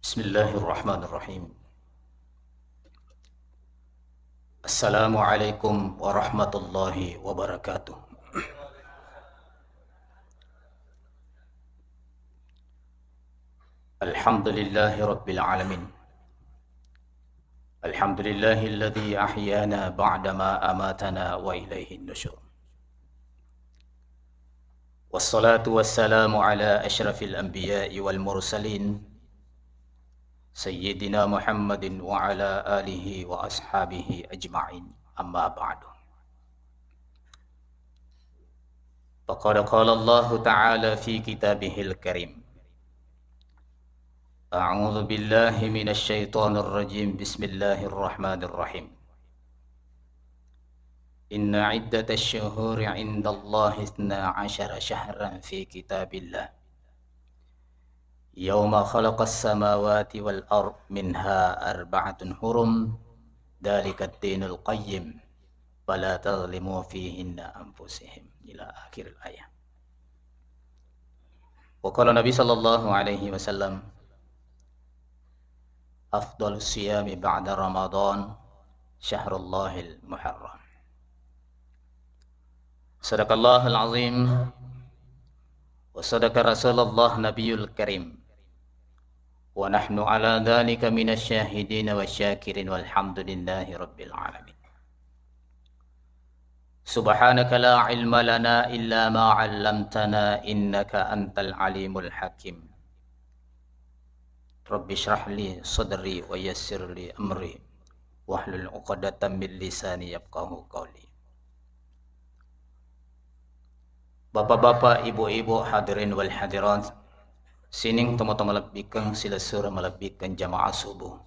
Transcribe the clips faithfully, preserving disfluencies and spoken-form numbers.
بسم الله الرحمن الرحيم. السلام عليكم ورحمة الله وبركاته. الحمد لله رب العالمين. الحمد لله الذي أحيانا بعدما أماتنا وإليه النشور. والصلاة والسلام على أشرف الأنبياء والمرسلين سيدنا محمد وعلى آله وأصحابه أجمعين. أما بعد. فقد قال الله تعالى في كتابه الكريم: أعوذ بالله من الشيطان الرجيم. بسم الله الرحمن الرحيم. إن عدة الشهور عند الله اثنا عشر شهرا في كتاب الله يوم خلق السماوات والأرض منها أربعة حرم ذلك الدين القيم فلا تظلموا فيهن أنفسهم إلى آخر الآية. وقال النبي صلى الله عليه وسلم: أفضل الصيام بعد رمضان شهر الله المحرم. صدق الله العظيم وصدق رسول الله نبي الكريم ونحن على ذلك من الشاهدين والشاكرين والحمد لله رب العالمين. سبحانك لا علم لنا إلا ما علمتنا إنك أنت العليم الحكيم. رب اشرح لي صدري ويسر لي أمري واحلل عقدة من لساني يفقهوا قولي. Bapak-bapak, ibu-ibu, hadirin wal hadirat, sining tomatoa malebbikeng, silessureng malebbikeng jamaah subuh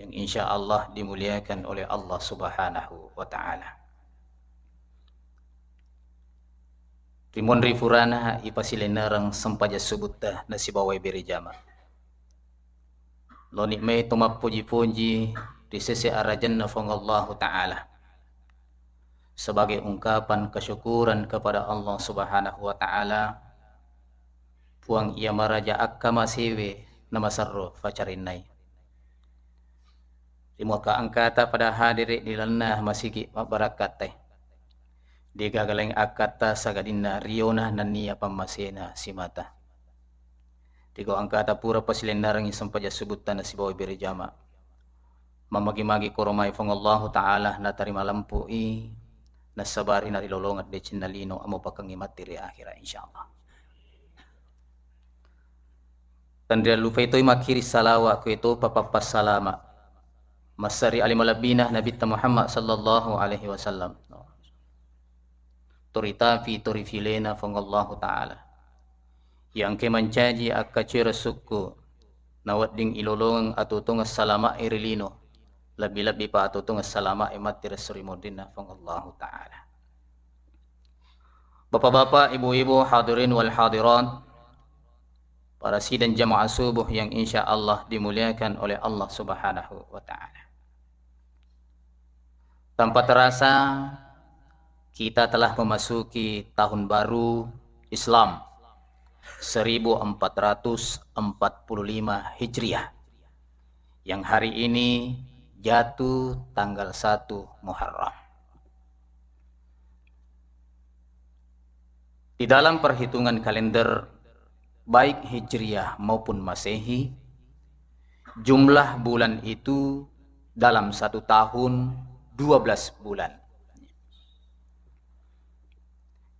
yang insya Allah dimuliakan oleh Allah Subhanahu wa Ta'ala. Rimunri furana ipasilennereng sempajang subutta nasibawai bere jama. Loni mai to mappoji-poji ri sese arajanna Fuang Allahu Ta'ala. Sebagai ungkapan kesyukuran kepada Allah Subhanahu wa Ta'ala, Puang iya maraja akkamasewe namaserro facarinnai. Ri muka angkata pada hadiri di lalenna masigi mabbarakkatai. Degaga laing akkatta sagadinna riona nennia pammasena simata. Tigo angkata pura pasilennarengngi sempajang subutta nasibawai bere jama. Mamagi-magi koromai Fuang Allahu Ta'ala natarima lempu'i, nassabari narilolongeng decenna lino, amopakengngi matti ri akhira, insyaallah. Tenriallupai toi makkiri salawa kuetopa pappassalama massari ali malebbina Nabitta Muhammad sallallahu alaihi wasallam. Toritapi torifilena Fuang Allahu Ta'ala. Iya engke mancaji akkacuereng sukku, nawedding ilolongeng atuo-tuongeng salamae ri lino, lebbi-lebbi pa atuo-tuongeng salamae matti ri esso ri munrinna Fuang Allahu Ta'ala. Bapak-bapak, ibu-ibu, hadirin wal hadirat, para sidang jamaah subuh yang insya Allah dimuliakan oleh Allah Subhanahu wa Ta'ala. Tanpa terasa, kita telah memasuki tahun baru Islam seribu empat ratus empat puluh lima Hijriah, yang hari ini jatuh tanggal satu Muharram. Di dalam perhitungan kalender, baik Hijriah maupun Masehi, jumlah bulan itu dalam satu tahun dua belas bulan.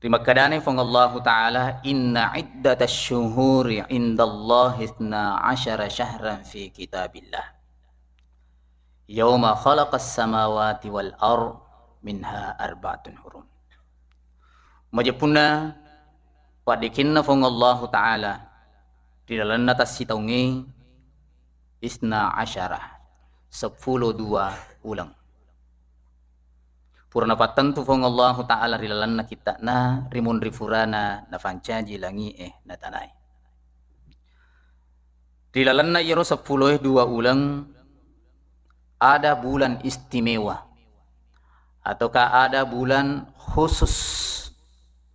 Rimakkedani Fuang Allahu Ta'ala, "Inna iddatasy syuhuri indallahi itsna asyara syahran fi kitabillah. Yauma khalaqas samawati wal ard minha arba'atun hurum." Majeppunna paddekenna Fuang Allahu Ta'ala ri lalenna tassitaungnge itsna asyara, seppulo dua uleng. Pura napattentu Fuang Allahu Ta'ala ri lalenna kitta'na, ri munri furana nafancaji langi'e na tanae. Ri lalenna iyaro seppuloe dua uleng, ada bulan istimewa, ataukah ada bulan khusus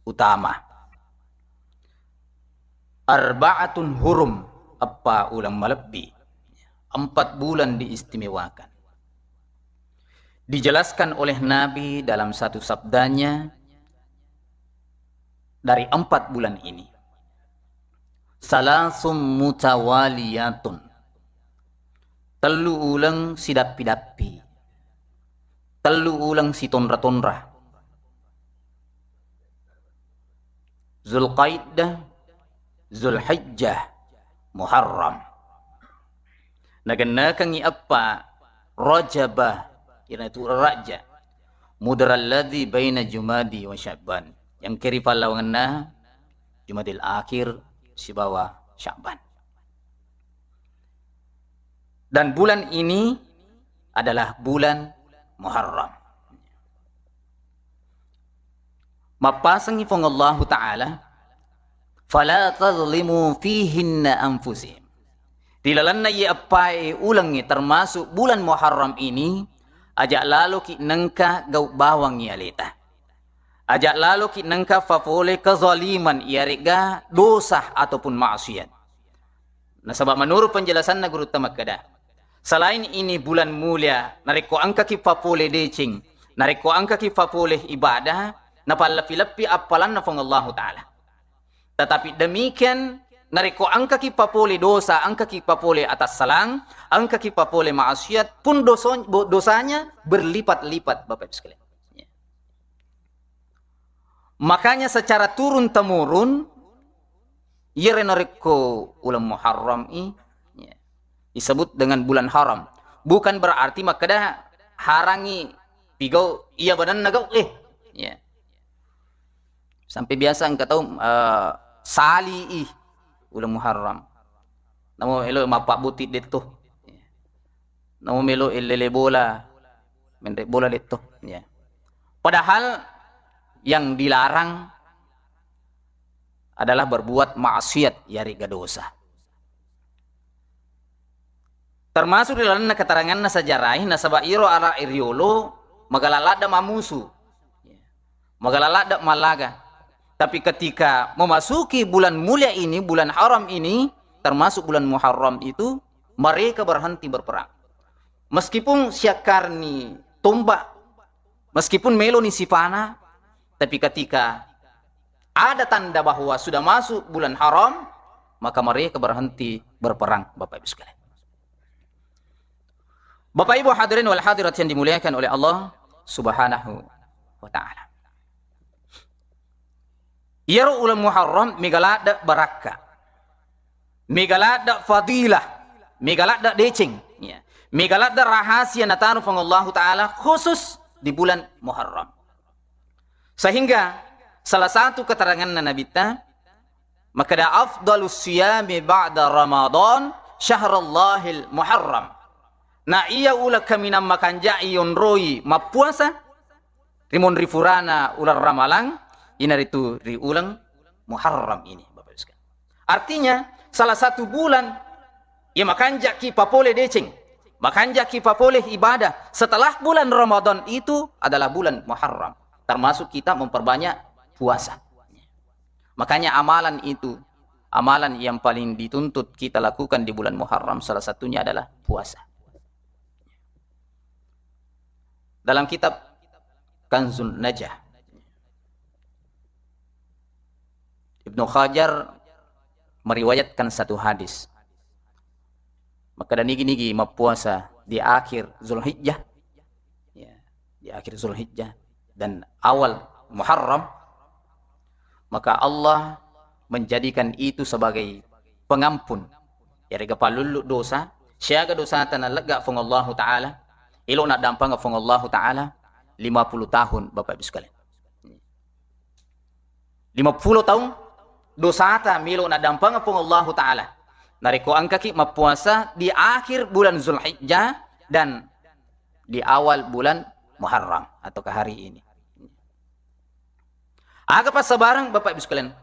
utama. Arba'atun hurum, eppa uleng malebbi. empat bulan diistimewakan. Dijelaskan oleh Nabi dalam satu sabdanya, dari empat bulan ini, salasum mutawaliyatun, tellu uleng sidappi-dappi, tellu uleng sitonra-tonra. Zulqaidah, Zulhijjah, Muharram. Nagennakengngi eppa Rajabah, iyanaritu Raja, mudaralladzi baina Jumadi wa Sya'ban, yang keri pallawangenna Jumadil Akhir sibawa Sya'ban. Dan bulan ini adalah bulan Muharram. Mappasengngi Puang Allahu Ta'ala, "Fala tazlimu fihinna anfusihim." Ri lalenna iye eppae ulengnge, termasuk bulan Muharram ini, aja laloki nengka gau bawang aleta. Aja laloki nengka fapole kezaliman, iyare'ga dosa ataupun maksiat. Nasaba menurut penjelasanna gurutta makkeda, selain ini bulan mulia, narekko engkaki papole deceng, narekko engkaki papole ibadah, napalleppi-leppi appalanna Puang Allahu Ta'ala. Tetapi demikian, narekko engkaki papole dosa, engkaki papole atassalang, engkaki papole maksiat, pun doso-, bo-, dosanya berlipat-lipat, Bapak Ibu sekalian. Ya. Makanya secara turun temurun, iyaro narekko uleng Muharram i, ya, disebut dengan bulan haram. Bukan berarti makkeda harangngi pigau iya badanna gau, eh. Ya. Sampai biasa engka tau, eh, sali i uleng Muharram. Namo elo mappabbuti detto. Namo melo ellele bola, menre bola detto. Ya. Padahal yang dilarang adalah berbuat maksiat, iyare'ga dosa. Termasuk ri lalenna keteranganna sejarah, nasaba iro ara riolo magala ladde mamusu. Magala ladde mallaga. Tapi ketika memasuki bulan mulia ini, bulan haram ini, termasuk bulan Muharram itu, mereka berhenti berperang. Meskipun siakkarni tombak, meskipun meloni sipana, tapi ketika ada tanda bahwa sudah masuk bulan haram, maka mereka berhenti berperang, Bapak Ibu sekalian. Bapak Ibu hadirin wal hadirat yang dimuliakan oleh Allah Subhanahu wa Ta'ala. Iyaro uleng Muharram mega ladde barakka, mega ladde fadilah, mega ladde deceng, ya. Mega ladde rahasia nataro Puang Allahu Ta'ala khusus di bulan Muharram. Sehingga salah satu keteranganna Nabitta, makkeda, "Afdalus siyami ba'da Ramadan syahrallahil Muharram." Na iya uleng kaminang makanja'i yonroi mappuasa, rimunri furana uleng Ramalang, inaritu ri uleng Muharram ini, Bapak Ibu sekalian. Artinya, salah satu bulan, ya, makanjaki papole deceng, makanjaki papole ibadah setelah bulan Ramadan itu adalah bulan Muharram, termasuk kita memperbanyak puasa. Makanya amalan itu, amalan yang paling dituntut kita lakukan di bulan Muharram salah satunya adalah puasa. Dalam kitab Kanzun Najah, Ibnu Hajar meriwayatkan satu hadis. Maka dan nigi-nigi mappuasa di akhir Zulhijjah, ya, di akhir Zulhijjah dan awal Muharram, maka Allah menjadikan itu sebagai pengampun. Yarega pallullu dosa, siaga dosata nalegga Puang Allahu Ta'ala, elo naddampanga Puang Allahu Ta'ala lima puluh tahun, Bapak Ibu sekalian. Lima puluh taung dosata melo naddampanga Puang Allahu Ta'ala. Narekko engkaki mappuasa di akhir bulan Zulhijjah dan di awal bulan Muharram ataukah hari ini. Aga passabareng, Bapak Ibu sekalian?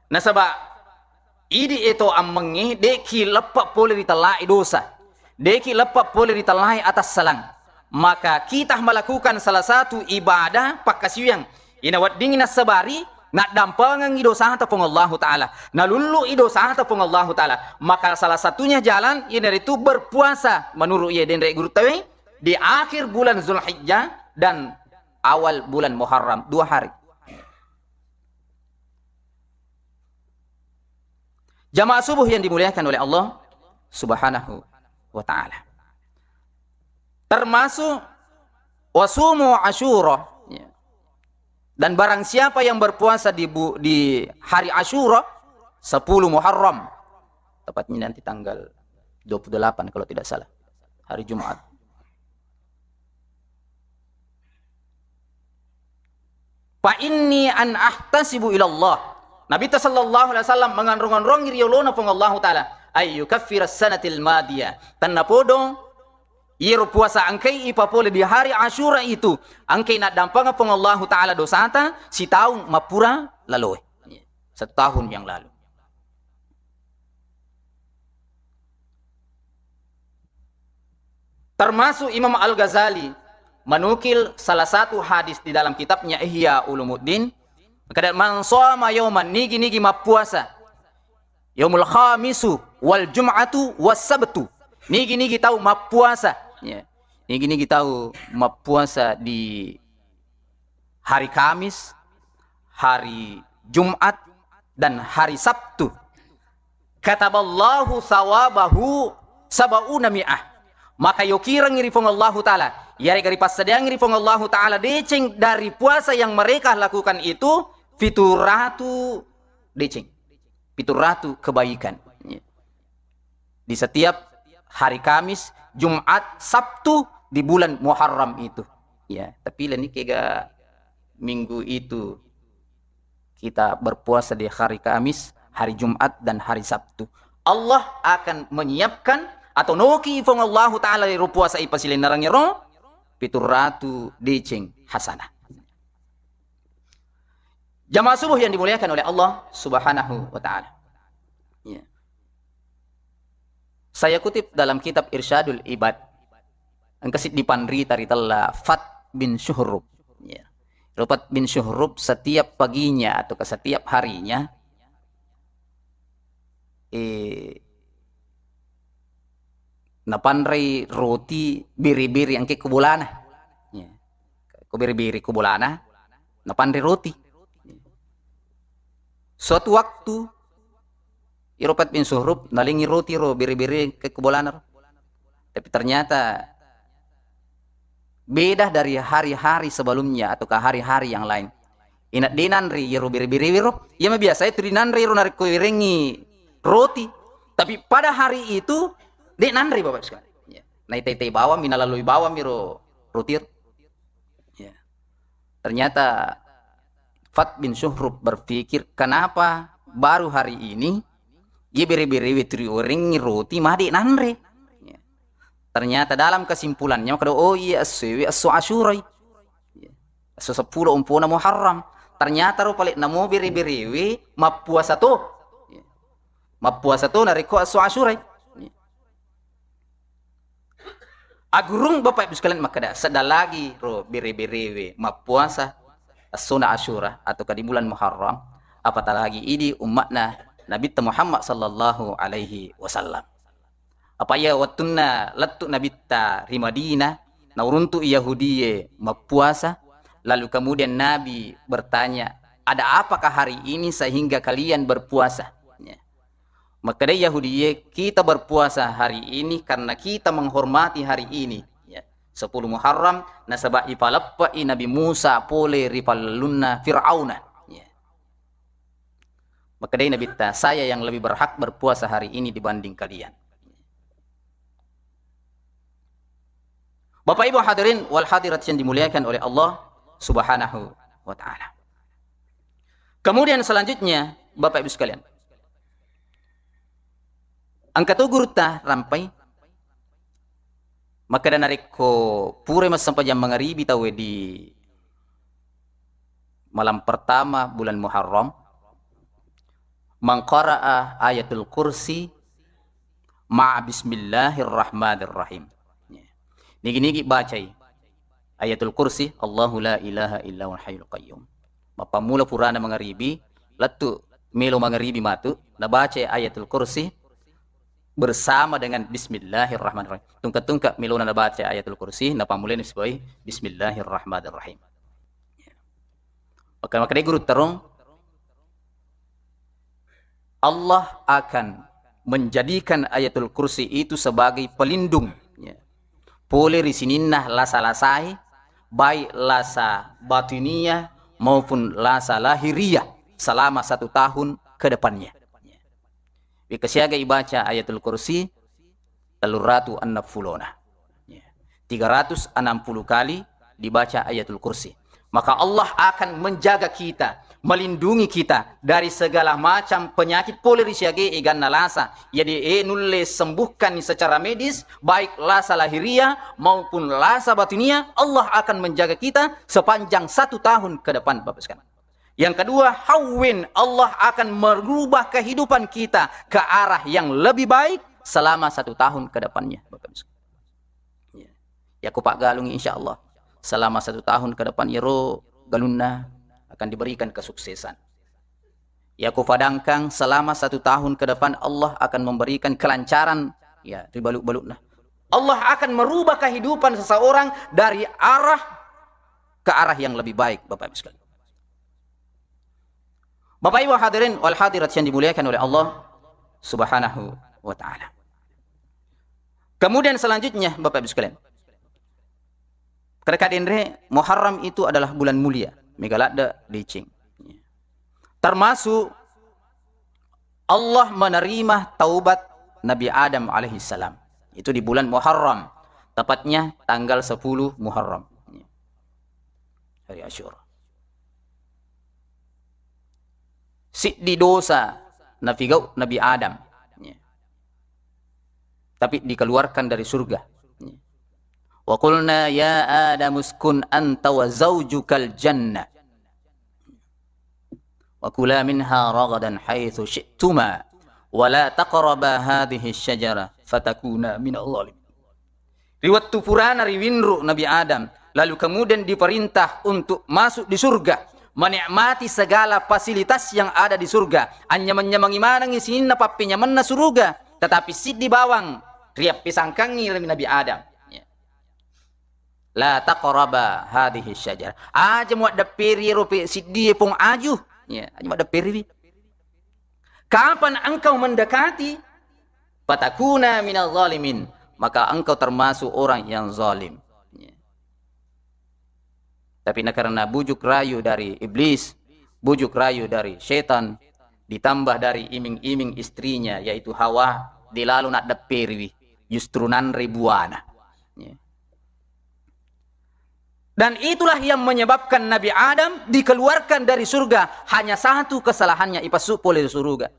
Nasaba idi eto ammengnge, deki leppa pole ritellai dosa, deki leppa pole ritellai atassalang. Maka kita melakukan salah satu ibadah pakkasiwiang, ina weddingngi nassabari, Naddampengengngi dosata Puang Allahu Ta'ala. Nalullu'i dosata Puang Allahu Ta'ala. Maka salah satunya jalan, iyanaritu berpuasa. Menurut iye denre guru tawe, di akhir bulan Zulhijjah dan awal bulan Muharram. Dua hari. Jamaah subuh yang dimuliakan oleh Allah Subhanahu wa Ta'ala. Termasuk wasumu Asyura. Ya. Dan barang siapa yang berpuasa di, bu- di hari Asyura, sepuluh Muharram. Tepatnya nanti tanggal dua puluh delapan kalau tidak salah. Hari Jumat. Fa inni an ahtasibu ilallah. Nabitta sallallahu alaihi wasallam manganrong-anrongi ri yolona Puang Allahu Ta'ala. Ay yukaffira sanatil madiyah. Tennapodo, iyaro puasa engkai ipapole di hari Asyura itu, engkai naddampengeng Puang Allahu Ta'ala dosata sitaung mappura laloe. Setahun yang lalu. Termasuk Imam Al-Ghazali menukil salah satu hadis di dalam kitabnya Ihya Ulumuddin, kada man shoma yauman, nigi-nigi mappuasa, yaumul khamisu wal jum'atu was sabtu, nigi-nigi tau mappuasa, ya. Nigi-nigi tau mappuasa di hari Kamis, hari Jumat, dan hari Sabtu. Kataballahu thawabahu sab'una mi'ah. Maka yokirengngi ri Puang Allahu Ta'ala, yarega ripassadiangngi ri Puang Allahu Ta'ala deceng dari puasa yang mereka lakukan itu, pitu ratu deceng. Pitu ratu kebaikan. Di setiap hari Kamis, Jumat, Sabtu di bulan Muharram itu. Ya, tapi leni kega minggu itu kita berpuasa di hari Kamis, hari Jumat, dan hari Sabtu. Allah akan menyiapkan atau noki Puang Allahu Ta'ala ri puasa ipasilennereng ro pitu ratu deceng hasanah. Jamaah subuh yang dimuliakan oleh Allah Subhanahu wa Ta'ala. Ya. Saya kutip dalam kitab Irsyadul Ibad. Engka siddi panrita ritella Fat bin Syuhrub. Ya. Ro Fat bin Syuhrub setiap paginya atau ke setiap harinya, eh, napanrei roti biri-biri engke ko bolana. Ya. Ko biri-biri ko bolana, napanrei roti. Suatu waktu, iro Fat bin Syuhrub nalengngi roti ro biri-biri engke ko bolana ro. Tapi ternyata beda dari hari-hari sebelumnya atau ke hari-hari yang lain. Ina de nanrei iyaro biri-biri ro. Iya mah biasa itu dinanrei ro narekko irengngi roti. Tapi pada hari itu de nanrei, Bapak Ibu sekalian. Ya. Naitai-tai bawang, minalalui bawang iro roti ro. Ya. Ternyata Fat bin Syuhrub berpikir, kenapa baru hari ini iya bere-berewe turi orengngi roti made nanre. Ya. Ternyata dalam kesimpulannya, makkeda, oh iya, essoewe esso Asyurai. Ya. Esso seppulo ompona Muharram. Ternyata ro pale namo bere-berewe mappuasa to. Ya. Mappuasa to narekko esso Asyurai. Ya. Agurung Bapak Ibu sekalian makkeda, sedda lagi ro bere-berewe mappuasa essona Asyura atau di bulan Muharram, apatah lagi idi ummatna Nabitta Muhammad sallallahu alaihi wasallam. Apa iya wettunna lettu Nabitta ri Madinah, nauruntu Yahudie mappuasa, lalu kemudian Nabi bertanya, "Ada apakah hari ini sehingga kalian berpuasa?" Ya. Makkedai Yahudie, "Kita berpuasa hari ini karena kita menghormati hari ini." Ya. Sepuluh Muharram, nasaba ipaleppe'i Nabi Musa pole ri pallellunna Fir'auna. Ya. Makkedai Nabitta, "Saya yang lebih berhak berpuasa hari ini dibanding kalian." Bapak Ibu hadirin wal hadirat yang dimuliakan oleh Allah Subhanahu wa Ta'ala. Kemudian selanjutnya, Bapak Ibu sekalian, engka to gurutta rampai, makkeda narekko pura massempajang mangaribi tauwe di malam pertama bulan Muharram, "Man qara'a Ayatul Kursi ma'a Bismillahirrahmanirrahim." Ya. Nigi-nigi bacai Ayatul Kursi, "Allahu la ilaha illa huwal hayyul qayyum." Mappammula purana mangaribi, lettu melo mangaribi matu, nabaca Ayatul Kursi bersama dengan Bismillahirrahmanirrahim. Tungke-tungke melona nabaca Ayatul Kursi, napammulani sibawa Bismillahirrahmanirrahim. Maka, maka dé guru terung, Allah akan menjadikan Ayatul Kursi itu sebagai pelindung, ya, pole ri sininna lasa-lasai, baik lasa batiniah maupun lasa lahiriah, selama satu tahun ke depannya. Wekka siaga ibaca Ayatul Kursi, telluratu enneng pulona. Ya. Tiga ratus enam puluh kali dibaca Ayatul Kursi. Maka Allah akan menjaga kita, melindungi kita dari segala macam penyakit pole ri siaga eganna lasa. Jadi, eh, nulle sembuhkan secara medis, baik lasa lahiriah maupun lasa batiniah, Allah akan menjaga kita sepanjang satu tahun ke depan, Bapak sekalian. Yang kedua, hawwin, Allah akan merubah kehidupan kita ke arah yang lebih baik selama satu tahun ke depannya, Bapak Ibu sekalian. Ya. Yako paggalung, insya Allah, selama satu tahun ke depan, yero galunna akan diberikan kesuksesan. Yako padangkang, selama satu tahun ke depan, Allah akan memberikan kelancaran, ya, ri balu-baluna. Allah akan merubah kehidupan seseorang dari arah ke arah yang lebih baik, Bapak Ibu sekalian. Bapak Ibu hadirin wal hadirat yang dimuliakan oleh Allah Subhanahu wa Ta'ala. Kemudian selanjutnya, Bapak Ibu sekalian, ketika denre, Muharram itu adalah bulan mulia, mega ladde deceng. Termasuk Allah menerima taubat Nabi Adam alaihissalam. Itu di bulan Muharram, tepatnya tanggal sepuluh Muharram. Hari Asyura. Siddi dosa napigau Nabi Adam. Ya. Tapi dikeluarkan dari surga. Ya. Wa qulna ya Adam uskun anta wa zaujukal jannah. Wa kula minha ragadan haitsu syi'tuma. Wa la taqraba hadhihi syajara fatakuna minal zalimin. Ri wettu purana riwinru Nabi Adam, lalu kemudian diperintah untuk masuk di surga, menikmati segala fasilitas yang ada di surga, anyameng-nyamengi manengi sininna pappenyamenna suruga, tetapi siddi bawang riappisangkangi Nabi Adam. Ya. La taqraba hadhihi syajarah. Aja muaddepperi ero pe-, siddie pong aju. Ya, aja muaddepperiwi. Kapan engkau mendekati, fatakuna minal zalimin, maka engkau termasuk orang yang zalim. Ya. Tapi na karena bujuk rayu dari iblis, bujuk rayu dari setan, ditambah dari iming-iming istrinya, yaitu Hawa, de lalo naddepperiwi, justru nanre buana. Ya. Dan itulah yang menyebabkan Nabi Adam dikeluarkan dari surga. Hanya satu kesalahannya, ipassu pole ri suruga.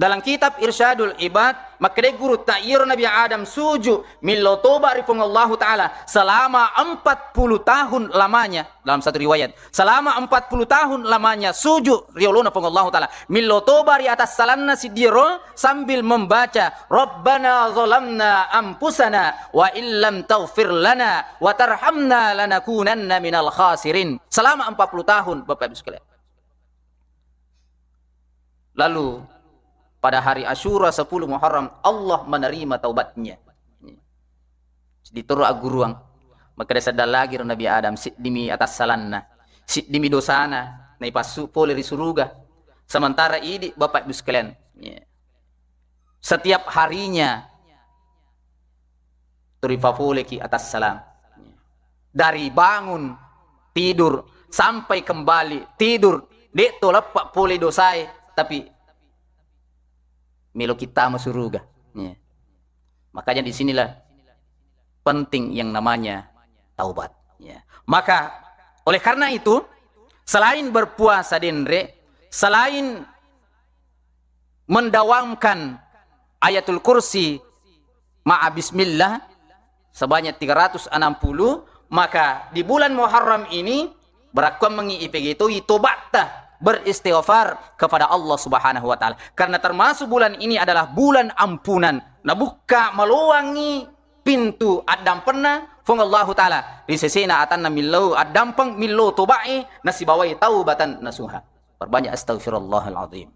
Dalam kitab Irsyadul Ibad, makkeda gurutta, iyaro Nabi Adam suju millau toba ri Puang Allahu Ta'ala selama empat puluh tahun lamanya. Dalam satu riwayat, selama empat puluh tahun lamanya suju ri olona Puang Allahu Ta'ala, millau toba ri atas salanna siddiero sambil membaca, "Rabbana zalamna anfusana wa illam taghfir lana wa tarhamna lanakunanna minal khasirin." Selama empat puluh tahun, Bapak Ibu sekalian. Lalu pada hari Asyura sepuluh Muharram, Allah menerima taubatnya. Ditoro agguruang. Makkeda sedda lagi ro Nabi Adam, siddimi atas salanna, siddimi dosana, naipassu pole ri suruga. Sementara idi, Bapak Ibu sekalian, ya, setiap harinya turipafoleki atas salam. Dari bangun, tidur, sampai kembali, tidur. De'to leppa pole dosae, tapi melo kita masuruga. Ya. Makanya di sinilah penting yang namanya taubat. Ya. Maka oleh karena itu, selain berpuasa denre, selain mendawamkan Ayatul Kursi ma'a bismillah sebanyak tiga ratus enam puluh, maka di bulan Muharram ini berakkuammengi ipegetowi tobatta, beristighfar kepada Allah Subhanahu wa Ta'ala. Karena termasuk bulan ini adalah bulan ampunan. Nabukka maloangi pintu addampenna, Fuang Allahu Ta'ala ri sesena atanna millau addampeng, millau toba'i, nasibawai taubatan nasuha. Perbanyak astaghfirullahaladzim.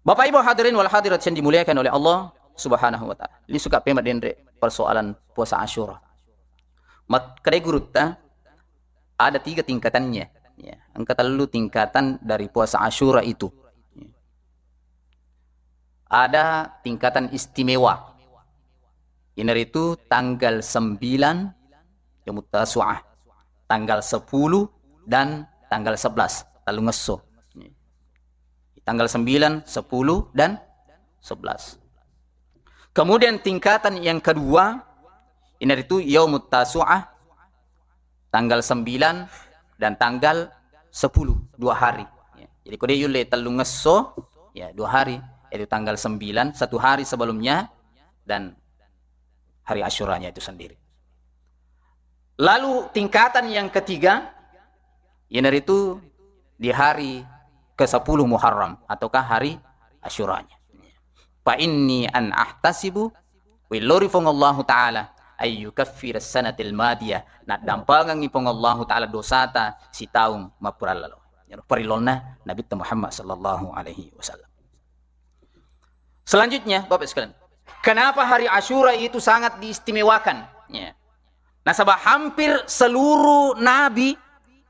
Bapak Ibu hadirin wal hadirat yang dimuliakan oleh Allah Subhanahu wa Ta'ala. Ini suka pema denre persoalan puasa Asyura. Mat-, kedai gurutta ada tiga tingkatannya. Ya, engka tellu tingkatan dari puasa Asyura itu. Ada tingkatan istimewa. Iyanaritu tanggal sembilan Yaumut Tasu'ah, tanggal sepuluh dan tanggal sebelas, tellungesso. Tanggal sembilan, sepuluh, dan sebelas. Kemudian tingkatan yang kedua, iyanaritu Yaumut Tasu'ah, tanggal sembilan dan tanggal sepuluh, dua hari. Ya. Jadi, ko de yulle tellungesso, ya, dua hari, yaitu tanggal sembilan, satu hari sebelumnya, dan hari Asyuranya itu sendiri. Lalu tingkatan yang ketiga, iyanaritu di hari kesepuluh Muharram, ataukah hari Asyuranya. Fa inni an ahtasibu, willori Fuang Allahu Ta'ala, ayyukaffira sanatil madiyah, naddampangengngi Fuang Allahu Ta'ala dosata sitaung mappurallalo. Parillonna Nabitta Muhammad sallallahu alaihi wasallam. Selanjutnya, Bapak sekalian, kenapa hari Asyura itu sangat diistimewakan? Ya. Nasaba hampir seluruh nabi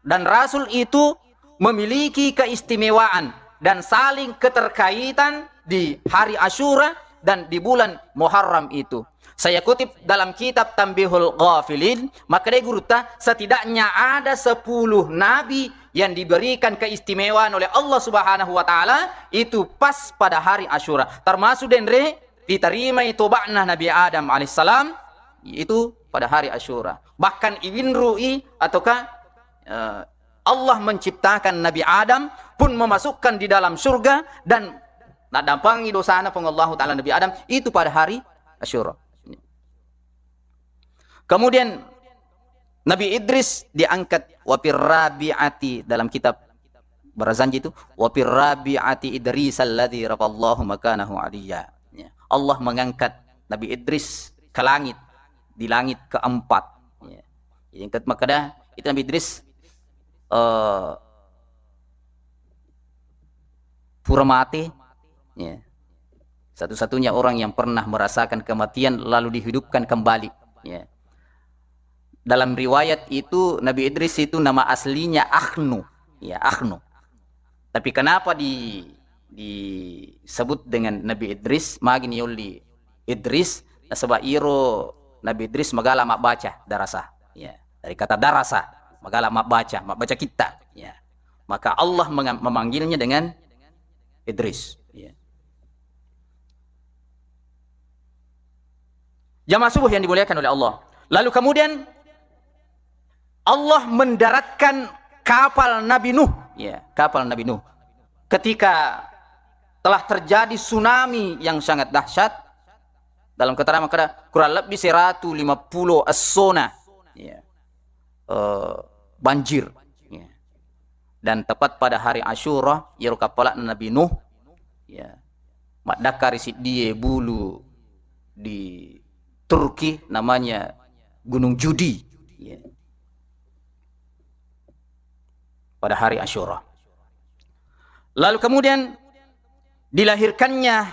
dan rasul itu memiliki keistimewaan dan saling keterkaitan di hari Asyura dan di bulan Muharram itu. Saya kutip dalam kitab Tanbihul Ghafilin, makkedai gurutta, setidaknya ada sepuluh nabi yang diberikan keistimewaan oleh Allah Subhanahu wa Ta'ala, itu pas pada hari Asyura. Termasuk denre, ditarimai toba'na Nabi Adam alaihissalam, itu pada hari Asyura. Bahkan iwinrui ataukah, eh, Allah menciptakan Nabi Adam pun memasukkan di dalam surga dan naddampangi dosana Fuang Allahu Ta'ala Nabi Adam itu pada hari Asyura. Kemudian Nabi Idris diangkat, wa fir rabi'ati, dalam kitab Barazanji itu, wa fir rabi'ati Idris alladzi rafa'allahu makanahu aliyya. Ya. Allah mengangkat Nabi Idris ke langit, di langit keempat. Ya. Jadi, engka makkeda, itu Nabi Idris, eh, pura mate, ya. Satu-satunya orang yang pernah merasakan kematian lalu dihidupkan kembali, ya. Dalam riwayat itu, Nabi Idris itu nama aslinya Akhnu, ya, Akhnu. Tapi kenapa di-, disebut dengan Nabi Idris? Magi niolli Idris, nasaba iro Nabi Idris magala mabbaca, darasa. Ya, dari kata darasa, magala mabbaca, mabbaca kitta. Ya. Maka Allah menga-, memanggilnya dengan Idris. Ya. Jamaah subuh yang dimuliakan oleh Allah. Lalu kemudian Allah mendaratkan kapal Nabi Nuh. Ya, kapal Nabi Nuh. Ketika telah terjadi tsunami yang sangat dahsyat, dalam keterangan makkeda, kurang lebih seratus lima puluh essona, ya, eh, banjir. Ya. Dan tepat pada hari Asyura, iyaro kapala'na Nabi Nuh, ya, maddakka ri siddie bulu di Turki, namanya Gunung Judi. Ya. Pada hari Asyura. Lalu kemudian dilahirkannya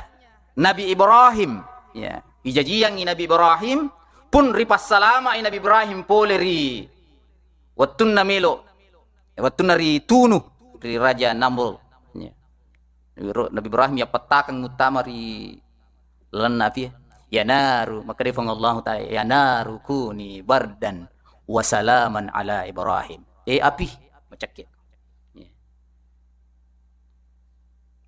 Nabi Ibrahim. Ya, ijajiangngi Nabi Ibrahim, pun ripassalamai Nabi Ibrahim pole ri wettunna melo, wettunna ritunu ri Raja Namrud. Ya. Nabi Ibra-, Nabi Ibrahim yappettakeng uttama ri lalenna api. Ya naru, makkeda Puang Allahu Ta'ala, "Ya naru kuni bardan wa salaman ala Ibrahim." Eh, api, macekke. Ya.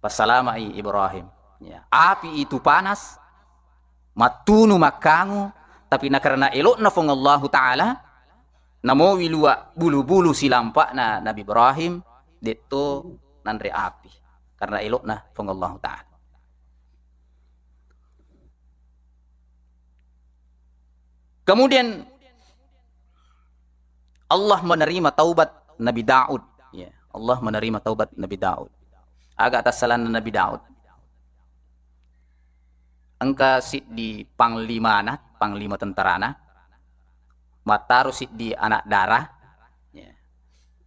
Passalamai Ibrahim. Ya. Api itu panas, mattunu makkangu, tapi nakarena elokna Puang Allahu Ta'ala, namowi luwa bulu-bulu silampa'na Nabi Ibrahim, detto nanre api. Karena elokna Puang Allahu Ta'ala. Kemudian Allah menerima taubat Nabi Daud. Ya, Allah menerima taubat Nabi Daud. Aga atassalanna Nabi Daud. engka siddi panglimana, panglima tentarana, mattaro siddi anak dara, ya.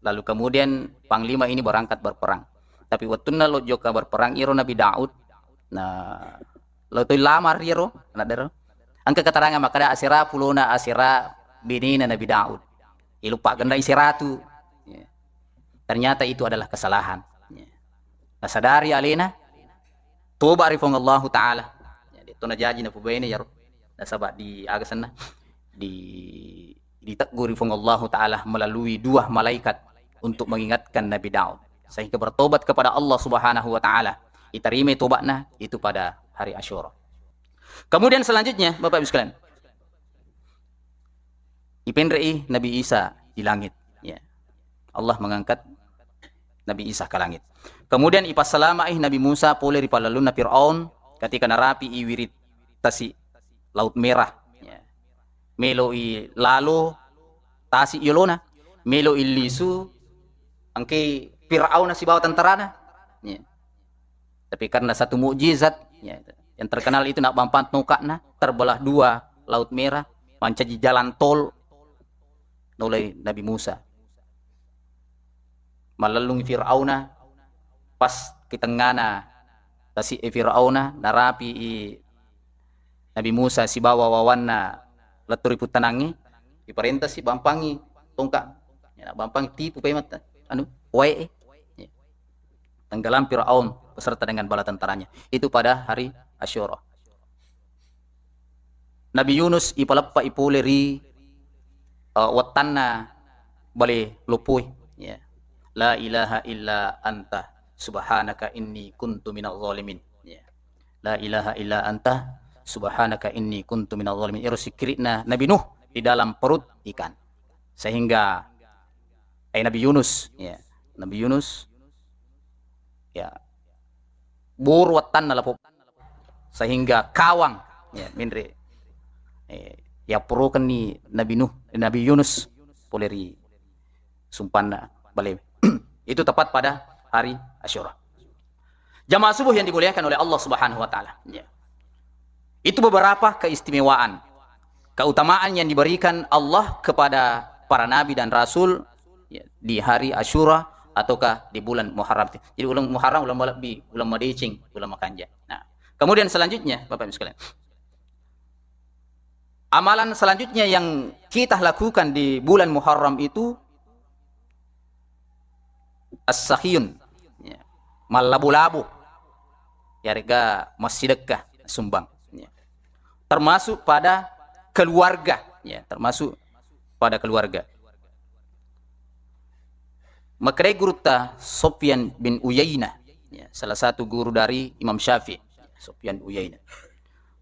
Lalu kemudian panglima ini berangkat berperang. Tapi wettunna lo jokka berperang iro Nabi Daud, na lo to lamar iro anak dara. Engka keterangan makkeda asera pulona asera binina Nabi Daud. Iluppa genda iseratu. Ya. Ternyata itu adalah kesalahan. Ya. Nasadari alena, toba ri Puang Allahu Ta'ala. Ya, de to najaji napubaine yaro. Nasaba di aga senna? Di, diteggur ri Puang Allahu Ta'ala melalui dua malaikat untuk mengingatkan Nabi Daud. Sehingga bertobat kepada Allah Subhanahu wa Ta'ala. Diterima tobatna itu pada hari Asyura. Kemudian selanjutnya, Bapak Ibu sekalian, ipenre'i Nabi Isa di langit. Ya. Allah mengangkat Nabi Isa ke langit. Kemudian ipassalama'i Nabi Musa pole ri pallallunna Firaun ketika narapi'i wiring tasi Laut Merah. Ya. Melo'i lalo tasi yolona, melo'i lisu engke Firaun sibawa tentarana. Ya. Tapi karena satu mukjizat, ya, yang terkenal itu nabbampang tongka'na, terbelah dua Laut Merah, mancaji jalan tol nolai Nabi Musa. Mallellung Firauna, pas ki tengngana tasi e Firauna, narapi'i Nabi Musa sibawa wawanna lettu ri puttanangnge, diperintasi bampangi tongka. Ya, bampangi tipu pemata, anu, wae e. Ya. Tenggelam Firaun beserta dengan bala tentaranya. Itu pada hari Asyura. Nabi Yunus ipaleppa ipole ri, eh, wettanna bale loppoe. Ya. La ilaha illa anta subhanaka inni kuntu minaz zalimin. Ya. La ilaha illa anta subhanaka inni kuntu minaz zalimin. Iro sikkiri'na Nabi Nuh di dalam perut ikan. Sehingga, eh, Nabi Yunus, ya. Nabi Yunus, ya, boru wettanna lapo, sehingga kawang, ya, menre, eh, yappurokenni Nabi Nuh, Nabi Yunus pole ri sumpanna bale. Itu tepat pada hari Asyura. Jamaah subuh yang dimuliakan oleh Allah Subhanahu wa Ta'ala. Ya. Itu beberapa keistimewaan, keutamaan yang diberikan Allah kepada para nabi dan rasul, ya, di hari Asyura ataukah di bulan Muharram. Jadi, bulan Muharram, bulan malebbi, bulan madeceng, bulan makanja. Nah, kemudian selanjutnya, Bapak Ibu sekalian, amalan selanjutnya yang kita lakukan di bulan Muharram itu as-sakhiyun, ya, mallabo-labo, yarega massidekka sumbang, ya. Termasuk pada keluarga, ya, termasuk pada keluarga. Makkedai gurutta Sufyan bin Uyainah, ya, salah satu guru dari Imam Syafi'i, Sufyan Uyainah.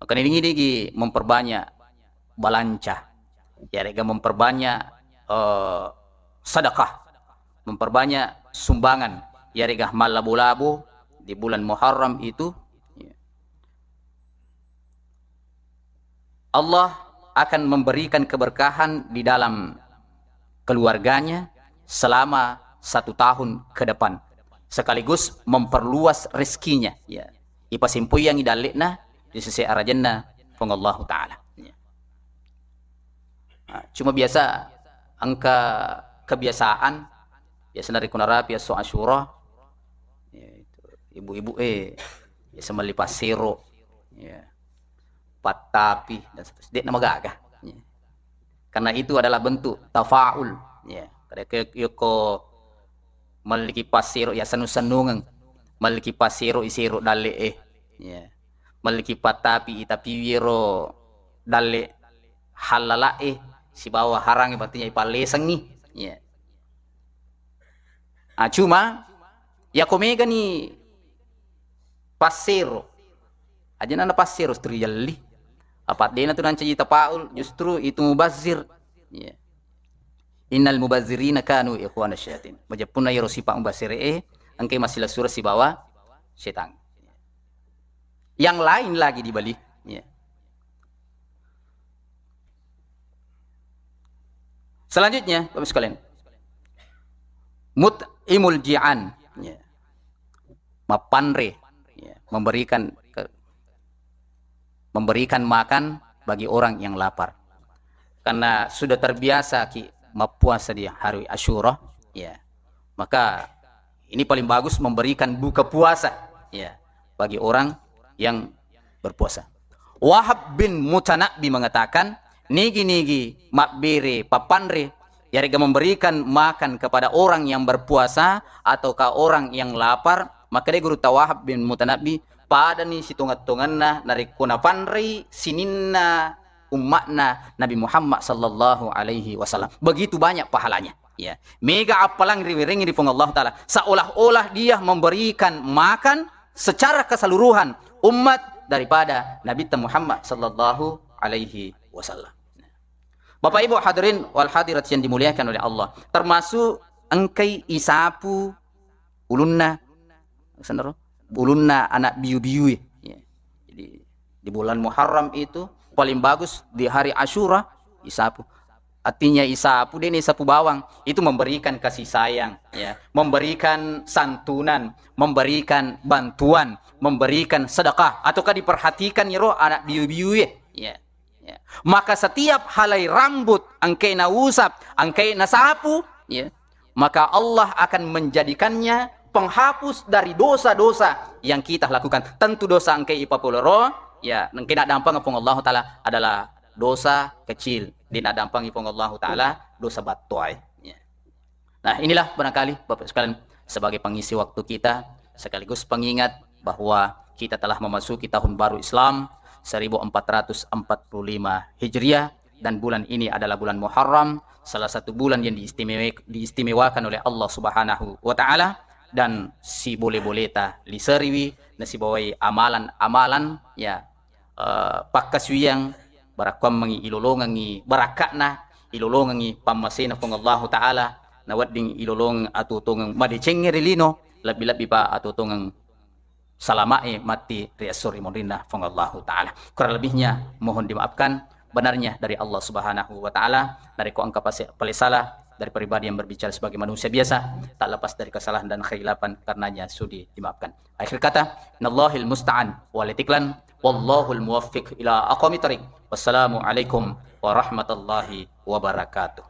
Maka ini memperbanyak balanca, yarega memperbanyak, eh, sedekah, memperbanyak sumbangan, yarega mallabo-labo di bulan Muharram itu, ya. Allah akan memberikan keberkahan di dalam keluarganya selama satu tahun ke depan, sekaligus memperluas rezekinya. Ya. Ipasimpuyangi dalle'na di sisi arajanna Puang Allahu Ta'ala. Ya. Nah, cuma biasa engka kebiasaan, biasa narekko narapi esso Asyura, ya, itu, ibu-ibu, eh, biasa melli passero, ya, pattapi, dan seterusnya. De'na magaga. Ya. Karena itu adalah bentuk tafaul. Ya. Kada ke, yoko melliki passero, ya, sennu-sennungeng. Melliki passero, isero dalle, eh. Ya. Melliki pattapi, itapiwi ero dalle hallala'e sibawa harangnge, berarti ipallesengngi. Ya. Ah, cuma, yako megani passero. Aja nana passero, justru yelli. Apa de'na tu nancaji tafaul, justru itu mubazir. Ya. Innal mubazzirina kanu ikhwana syayatin. Majeppunna yero sifat mubazir e, engke masila sura sibawa setan. Yang lain lagi dibalik. Ya. Selanjutnya, Bapak sekalian, mut'imul ji'an, ya. Mappanre, ya, memberikan ke-, memberikan makan bagi orang yang lapar. Karena sudah terbiasa ki mappuasa di hari Asyura, ya. Maka ini paling bagus memberikan buka puasa, ya, bagi orang yang berpuasa. Wahab bin Mutanabbi mengatakan, nigi-nigi mabbere papanre, yarega memberikan makan kepada orang yang berpuasa ataukah orang yang lapar, maka dia guru Wahab bin Mutanabbi, padani sitonget-tongenna narekko napanrei sininna ummatna Nabi Muhammad sallallahu alaihi wasallam. Begitu banyak pahalanya. Ya, mega appalang riwerengi ri Puang Allah Ta'ala. Seolah-olah dia memberikan makan secara keseluruhan umat daripada Nabi Muhammad sallallahu alaihi wasallam. Bapak Ibu hadirin wal hadirat yang dimuliakan oleh Allah, termasuk engkai isapu ulunna, senero, ulunna anak biu-biu, ya. Jadi di bulan Muharram itu paling bagus di hari Asyura isapu. Artinya isapu, dene isapu bawang, itu memberikan kasih sayang, ya, memberikan santunan, memberikan bantuan, memberikan sedekah, ataukah diperhatikan iro anak biu-biu, ya. Ya. Ya. Maka setiap halai rambut engkai nausap, engkai nasapu, ya, maka Allah akan menjadikannya penghapus dari dosa-dosa yang kita lakukan. Tentu dosa engkai ipapoloro, ya, engkai naddampeng Puang Allah Ta'ala adalah dosa kecil. Di naddampeng Puang Allah Ta'ala dosa battoae. Ya. Nah, inilah barangkali Bapak sekalian sebagai pengisi waktu kita sekaligus pengingat bahwa kita telah memasuki tahun baru Islam seribu empat ratus empat puluh lima Hijriah dan bulan ini adalah bulan Muharram, salah satu bulan yang diistimewa-, diistimewakan oleh Allah Subhanahu wa Ta'ala, dan sibole-boleta liseriwi nasibawai amalan-amalan, ya, eh, pakkasuwiyang, barakkuammengngi ilolongengngi barakka'na, ilolongengngi pammasena Puang Allahu Ta'ala, nawedding ilolongeng atuo-tuongeng madecengnge ri lino, lebbi-lebbi pa atuo-tuongeng salama'e matti ri esso ri monrinna Puang Allahu Ta'ala. Kurang lebihnya mohon dimaafkan, benarnya dari Allah Subhanahu wa Ta'ala. Narekko engka pase-, pale salah dari pribadi yang berbicara sebagai manusia biasa, tak lepas dari kesalahan dan kekhilafan, karenanya sudi dimaafkan. Akhir kata, nallahil musta'an walitiklan, wallahul muwaffiq ila aqwamit thariq. Wassalamualaikum warahmatullahi wabarakatuh.